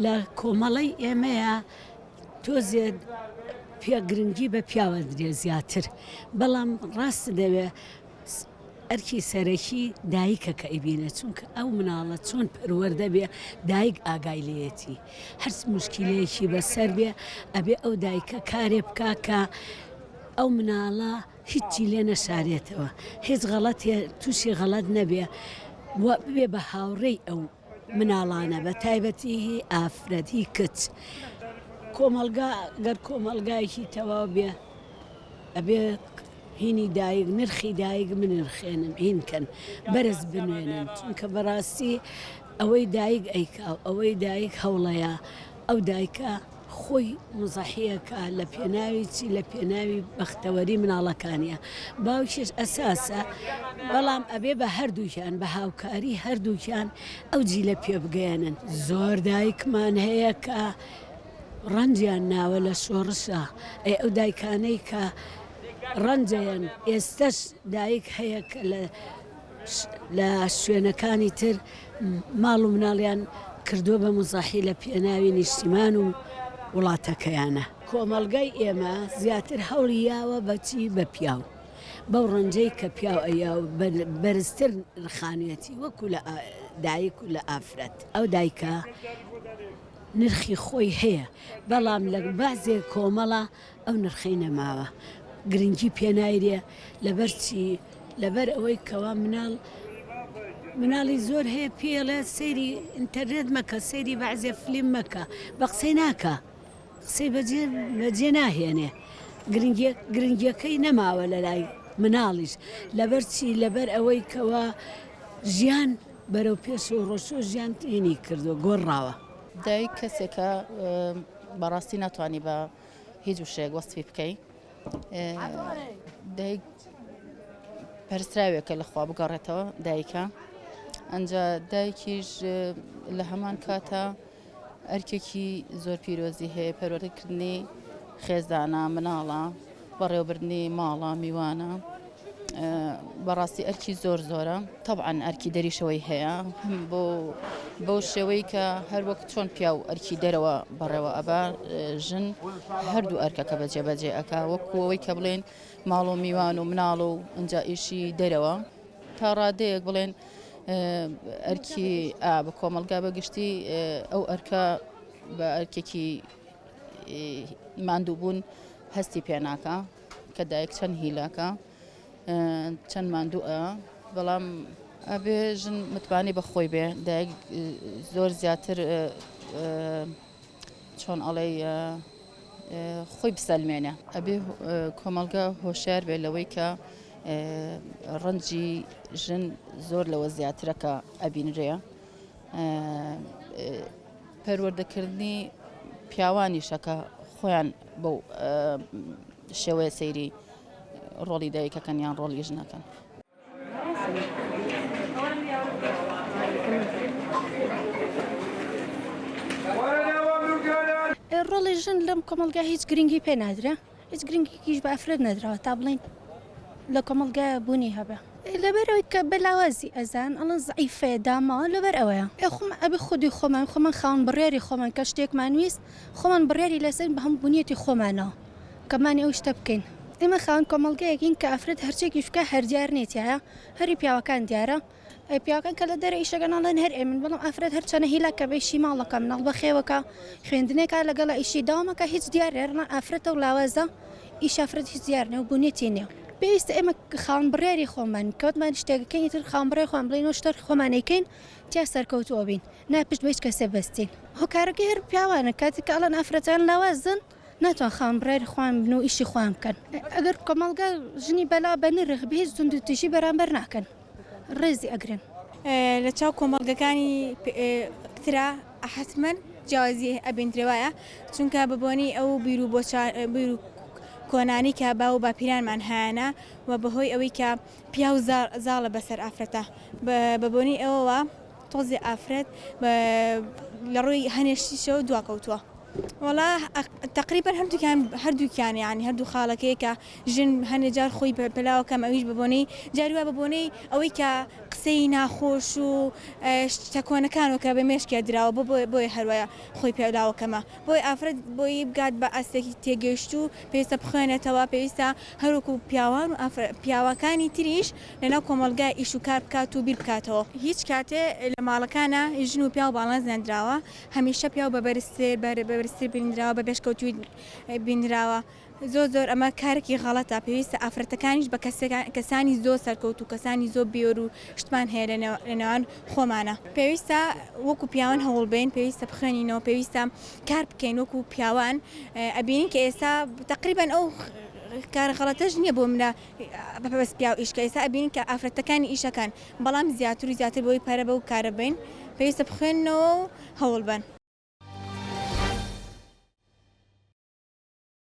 لە کۆمەڵەی ئێمەیا تۆزێ پێ گرنگی بە پیاوە درێ زیاتر بەڵام ڕاست دەوێ ئەرکی سەرەکی دایکە کە ئەیبینێ چونکە ئەو مناڵە چۆن پەروەردە بێ دایک ئاگای لێیەتی هەرچ موشکیلەیەکی بەسەر بێ ئەبێ ئەو دایکە کارێ بکا کە ئەو مناڵە هیچی لێ نەشارێتەوە هیچ غەڵەتێ تووشی غەڵەت نەبێ و ببێ بە هاوڕێی ئەو مناڵانە بە تایبەتی هی ئافرەت هی کچ کۆمەڵگا گەر کۆمەڵگایەکی تەواو بێ ئەبێ هینی دایک نرخی دایک بنرخێنن هین کەن بەرز بنوێنن چونکە بەڕاستی ئەوەی دایک ئەیکا و ئەوەی دایک هەوڵەیە ئەو دایکە خۆی مزەحیەکە لە پێناوی چی لە پێناوی بەختەوەری مناڵەکانیە باوکیش ئەساسە بەڵام ئەبێ بە هەردووکیان بە هاوکاری هەردووکیان ئەو جیلە پێ بگەیەنن زۆر دایکمان هەیە کە ڕەنجیان ناوە لە شۆڕشا ئەی ئەو دایکانەی کە ڕەنجەیەن ئێستەش دایک هەیە کە لە لە شوێنەکانی تر ماڵ و مناڵیان کردووە بە موزاحی لە پێناوی نیشتیمان و وڵاتەکەیانە. کۆمەڵگای ئێمە زیاتر هەوڵی یاوە بە چی بە پیاو بەو ڕەنجەی کە پیاو ئەیا و بەرزتر نرخانویەتی وەکو لە دایک و لە ئافرەت. ئەو دایکە نرخی خۆی هەیە بەڵام لە بەعزێ کۆمەڵە ئەو نرخەی نەماوە گرنگی پێ نایرێ لەبەر چی لەبەر ئەوەی کەوا مناڵ مناڵی زۆر هەیە پێڵێ سەیری ئینتەرنێت مەکە سەیری بەعزێ فلیم مەکە بە قسەی ناکە قسەی بەجێ بەجێ ناهێنێ گرنگیە گرنگیەکەی نەماوە لە لای مناڵیش لەبەر چی لەبەر ئەوەی کەوا ژیان بەرەو پێشەوە ڕۆشتوە ژیان هینی کردوە گۆڕاوە. دایک کەسێکە بەڕاستی ناتوانی بە هیچ وشەیەک وەسفی بکەی دایک پەرستراوێکە لەخوا بگەڕێتەوە دایکە ئەجا دایکیش لە هەمان کاتە ئەرکێکی زۆر پیرۆزی هەیە پەروەردەکردنی خێزانە، مناڵە، بەڕێوەبردنی ماڵە، میوانە، بەڕاستی ئەرکی زۆر زۆرە تەبعەن ئەرکی دەریشەوەی هەیە هەم بۆ بەو شێوەی کە هەر وەک چۆن پیاو ئەرکی دەرەوە بەڕێوە ئەبا ژن هەردوو ئەرکەکە بەجێ بەجێ ئەکا وەکو ئەوەی کە بڵێن ماڵ و میوان و مناڵ و ئینجا ئیشی دەرەوە تا ڕادەیەک بڵێن ئەرکی بە کۆمەڵگا بە گشتی ئەو ئەرکە بە ئەرکێکی ماندووبوون هەستی پێناکە کە دایک چەند هیلاکە چەند ماندووە بەڵام ئەبێ ژن متمانەی بە خۆی بێ دایک زۆر زیاتر چۆن ئەڵێی خۆی بسەلمێنێ. ئەبێ کۆمەڵگە هۆشیار بێ لەوەی کە ڕەنجی ژن زۆر لەوە زیاترە کە ئەبینرێ. پەروەردەکردنی پیاوانیشە کە خۆیان بەو شێوەیە سەیری ڕۆڵی دایکەکەن یان ڕۆڵی ژنەکەن. ڕۆڵی ژن لەم کۆمەڵگا هیچ گرنگی پێ نادرێ هیچ گرنگیکیش بە ئافرەت نەدراوە تا بڵێین لە کۆمەڵگا بوونی هەبێ لەبەرئەوەی کە بە لاوازی ئەزان ئەڵێن زەعیفەیە داماوە لەبەر ئەوەیە ئێ خۆمان ئەبێ خودی خۆمان خۆمان خاوەن بڕیاری خۆمان کە شتێکمان ویست خۆمان بڕیاری لەسەر بە هەموو بونیەتی خۆمانەوە کە مانی ئەو شتە بکەین. ئێمە خاوەن کۆمەڵگەیەکین کە ئافرەت هەرچیەکیش بکا هەر دیار نیە تیایا هەری پیاوەکان دیارە ئەی پیاوەکان کە لە دەرێ ئیشەکەن ئەڵێن هەر ئێمن بەڵام ئافرەت هەر چەنە هیلاکە بە ئیشی ماڵەکە مناڵ بەخێوەکە خوێندنێکا لەگەڵا ئیشی داوامەکە هیچ دیار نیە ڕنا ئافرەتە و لاوازە ئیش ئافرەت هیچ دیار نیە و بونیەتی نیە. پێویستە ئێمە خاوەن بڕیاری خۆمان کەوتمان شتێکەکەین ئیتر خاوەن بڕیاری خۆمان بڵێین ئەو شتە خۆمان ئەیکەین تیا سەرکەوتوو ئەبین نا پشت بە هیچ کەسێ بەستین. هۆکارەکەی هەر پیاوانە کاتێک کە ئەڵێن ئافرەتان لاوازن ناتوان خاوەن بڕیاری خۆیان بن و ئیشی خۆیان بکەن ئەگەر کۆمەڵگا ژنی بەلا بە نرخ بێ هیچ توندوتیژی بەرامبەر ناکەن ڕێزی ئەگرن. لە چاو کۆمەڵگەکانی ترا حەتمەن جیاوازی ئەبیندرێ وایە چونکە بە بۆنەی ئەو بیر و بۆچا بیر و کۆنانەی کە باو و باپیرانمان هەیانە و بەهۆی ئەوەی کە پیاو زاڵە بەسەر ئافرەتە بە بۆنەی ئەوەوە تۆزێ ئافرەت لە ڕووی هەنێشتیشەوە دواکەوتووە. وەڵا تەقریبەن هەردووکیان هەردووکیان یانی هەردوو خاڵەکەیە کە ژن هەنێ جار خۆی پێلاوە کەم ئەویش بە بۆنەی جاری وا بە بۆنەی ئەوەی کە قسەی ناخۆش و شتە کۆنەکانەوە کە بە مێشکیا دراوە بۆ بۆیە هەروایە خۆی پێلاوە کەمە بۆیە ئافرەت بۆی بگات بە ئاستێکی تێگەیشتوو پێویستە بخوێنێتەوە پێویستە هەروەکو پیاوان و پیاوەکانی تریش لەناو کۆمەڵگا ئیش و کار بکات و بیر بکاتەوە. هیچ کاتێ لە ماڵەکانا ژن و پیاو باڵانس نەدراوە هەمیشە پیاو بە بەرزتر بە بەرزتر بینراوە بە پێشکەوتووی بینراوە زۆر زۆر ئەمە کارێکی غەڵەتە پێویستە ئافرەتەکانیش بە کەسانی زۆر سەرکەوتوو کەسانی زۆر بێر و شتمان هەیە لە نێوان خۆمانە پێویستە وەکو پیاوان هەوڵ بەین پێویستە بخوێنینەوە پێویستە کار بکەین وەکو پیاوان ئەبینین کە ئێستا تقریبا ئەو کارە غەڵەتەش نییە بۆ منە بەس پیاو ئیشکە ئێستا ئەبینین کە ئافرەتەکانی ئیشەکان بەڵام زیاتر و زیاتر بۆی پەرە بەو کارە بین پێویستە بخوێننەوە و هەوڵ بەن.